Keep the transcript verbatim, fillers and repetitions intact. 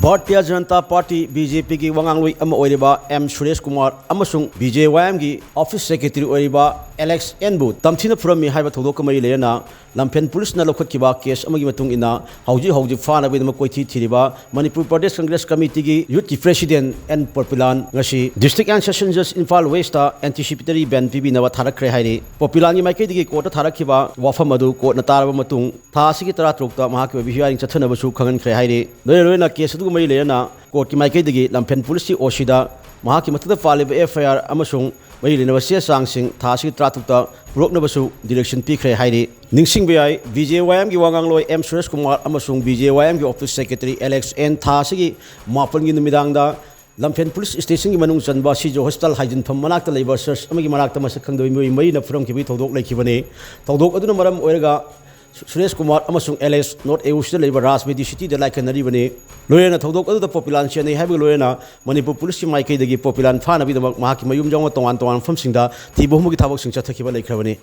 Bharatiya Janata party, B J ꯄꯤꯒꯤ ꯋꯥꯉꯥꯡꯂꯣꯏ ꯑꯃ ꯑꯣꯏꯔꯤꯕ ꯑꯦꯝ ꯁꯨꯔꯦꯁ ꯀꯨꯃꯥꯔ ꯑꯃꯁꯨꯡ ꯕꯤ ꯖꯦ ꯋꯥꯏ ꯑꯦꯝꯒꯤ ꯑꯣꯐꯤꯁ ꯁꯦꯀ꯭ꯔꯦꯇꯔꯤ ꯑꯣꯏꯔꯤꯕ ꯑꯦꯂꯦꯛꯁ ꯑꯦꯟꯕꯨ ꯇꯝꯊꯤꯅ ꯐꯨꯔꯝꯃꯤ ꯍꯥꯏꯕ ꯊꯧꯗꯣꯛꯀ ꯃꯔꯤ ꯂꯩꯅꯅ ꯂꯝꯐꯦꯜ ꯄꯨꯂꯤꯁꯅ ꯂꯧꯈꯠꯈꯤꯕ ꯀꯦꯁ ꯑꯃꯒꯤ ꯃꯇꯨꯡ ꯏꯟꯅ ꯍꯧꯖꯤꯛ ꯍꯧꯖꯤꯛ ꯐꯥꯅꯕꯒꯤꯗꯃꯛ ꯀꯣꯏꯊꯤ ꯊꯤꯔꯤꯕ ꯃꯅꯤꯄꯨꯔ ꯄ꯭ꯔꯗꯦꯁ ꯀꯪꯒ꯭ꯔꯦꯁ ꯀꯃꯤꯇꯤꯒꯤ ꯌꯨꯠꯀꯤ ꯄ꯭ꯔꯦꯁꯤꯗꯦꯟ ꯑꯦꯟ ꯄꯣꯄꯤꯂꯥꯟ ꯉꯁꯤ ꯗꯤꯁꯇ꯭ꯔꯤꯛ ꯑꯦꯟ ꯁꯦꯁꯟ ꯖꯁ ꯏꯝꯐꯥꯜ ꯋꯦꯁꯇ ꯑꯦꯟꯇꯤꯁꯤꯄꯦꯇꯔꯤ ꯕꯦꯟ ꯄꯤꯕꯤꯅꯕ ꯊꯥꯔꯛꯈ꯭ꯔꯦ ꯍꯥꯏꯔꯤ꯫ ꯄꯣꯄꯤꯂꯥꯟꯒꯤ ꯃꯥꯏꯀꯩꯗꯒꯤ ꯀꯣꯔꯠꯇ ꯊꯥꯔꯛꯈꯤꯕ ꯋꯥꯐꯝ ꯑꯗꯨ ꯀꯣꯔꯠꯅ ꯇꯥꯔꯕ ꯃꯇꯨꯡ ꯊꯥ ꯑꯁꯤꯒꯤ ꯇꯔꯥꯇꯔꯨꯛꯇ ꯃꯍꯥꯛꯀꯤ ꯑꯣꯏꯕ ꯍꯤꯌꯥꯔꯤꯡ ꯆꯠꯊꯅꯕꯁꯨ ꯈꯪꯍꯟꯈ꯭ꯔꯦ ꯍꯥꯏꯔꯤ꯫ ꯂꯣꯏꯅ ꯂꯣꯏꯅꯅ ꯀꯦꯁ ꯑꯗꯨꯒ ꯃꯔꯤ ꯂꯩꯅꯅ ꯀꯣꯔꯠꯀꯤ ꯃꯥꯏꯀꯩꯗꯒꯤ ꯂꯝꯐꯦꯜ ꯄꯨꯂꯤꯁꯀꯤ ꯑꯣ ꯁꯤꯗ ꯃꯍꯥꯛꯀꯤ ꯃꯊꯛꯇ ꯄꯥꯜꯂꯤꯕ ꯑꯦꯐ ꯑꯥꯏ ꯑꯥꯔ ꯑꯃꯁꯨꯡ ꯃꯔꯤ ꯂꯩꯅꯕ ꯆꯦ ꯆꯥꯡꯁꯤꯡ ꯊꯥ ꯑꯁꯤꯒꯤ ꯇꯔꯥꯇꯔꯨꯛꯇ ꯄꯨꯔꯛꯅꯕꯁꯨ ꯗꯤꯔꯦꯛꯁꯟ ꯄꯤꯈ꯭ꯔꯦ ꯍꯥꯏꯔꯤ꯫ ꯅꯤꯡꯁꯤꯡꯕ ꯌꯥꯏ, ꯕꯤ ꯖꯦ ꯋꯥꯏ ꯑꯦꯝꯒꯤ ꯋꯥꯉꯥꯡꯂꯣꯏ ꯑꯦꯝ ꯁꯨꯔꯦꯁ ꯀꯨꯃꯥꯔ ꯑꯃꯁꯨꯡ ꯕꯤ ꯖꯦ ꯋꯥꯏ ꯑꯦꯝꯒꯤ ꯑꯣꯐꯤꯁ ꯁꯦꯀ꯭ꯔꯦꯇꯔꯤ ꯑꯦꯂꯦꯛꯁ ꯑꯦꯟ ꯊꯥ ꯑꯁꯤꯒꯤ ꯃꯥꯄꯟꯒꯤ ꯅꯨꯃꯤꯗꯥꯡꯗ ꯂꯝꯐꯦꯜ ꯄꯨꯂꯤꯁ ꯁ꯭ꯇꯦꯁꯟꯒꯤ ꯃꯅꯨꯡ ꯆꯟꯕ ꯁꯤꯖꯣ ꯍꯣꯁꯄꯤꯇꯥꯜ ꯍꯥꯏꯖꯤꯟꯐꯝ ꯃꯅꯥꯛꯇ ꯂꯩꯕ ꯆꯔꯆ ꯑꯃꯒꯤ ꯃꯅꯥꯛꯇ ꯃꯁꯛ ꯈꯪꯗꯕ ꯃꯤꯑꯣꯏ ꯃꯔꯤꯅ ꯐꯨꯔꯝꯈꯤꯕꯒꯤ ꯊꯧꯗꯣꯛ ꯂꯩꯈꯤꯕꯅꯤ꯫ ꯊꯧꯗꯣꯛ ꯑꯗꯨꯅ ꯃꯔꯝ ꯑꯣꯏꯔꯒ ꯁꯨ-, ꯁꯨꯔꯦꯁ ꯀꯨꯃꯥꯔ ꯑꯃꯁꯨꯡ ꯑꯦꯂꯦꯛꯁ ꯅꯣꯔꯠ ꯑꯦ ꯌꯨ ꯁꯤꯗ ꯂꯩꯕ ꯔꯥꯖꯃꯦꯗꯤ ꯁꯤꯇꯤꯗ ꯂꯥꯏꯈꯠꯅꯔꯤꯕꯅꯤ꯫ ꯂꯣꯏꯅꯅ ꯊꯧꯗꯣꯛ ꯑꯗꯨꯗ ꯄꯣꯄꯤꯂꯥꯟ ꯆꯦꯟꯅꯩ ꯍꯥꯏꯕꯒ ꯂꯣꯏꯅꯅ ꯃꯅꯤꯄꯨꯔ ꯄꯨꯂꯤꯁꯀꯤ ꯃꯥꯏꯀꯩꯗꯒꯤ ꯄꯣꯄꯤꯂꯥꯟ ꯐꯥꯅꯕꯒꯤꯗꯃꯛ ꯃꯍꯥꯛꯀꯤ ꯃꯌꯨꯝ ꯌꯥꯎꯅ ꯇꯣꯉꯥꯟ ꯇꯣꯉꯥꯟꯕ ꯃꯐꯝꯁꯤꯡꯗ ꯊꯤꯕ ꯍꯨꯝꯕꯒꯤ ꯊꯕꯛꯁꯤꯡ ꯆꯠꯊꯈꯤꯕ ꯂꯩꯈ꯭ꯔꯕꯅꯤ꯫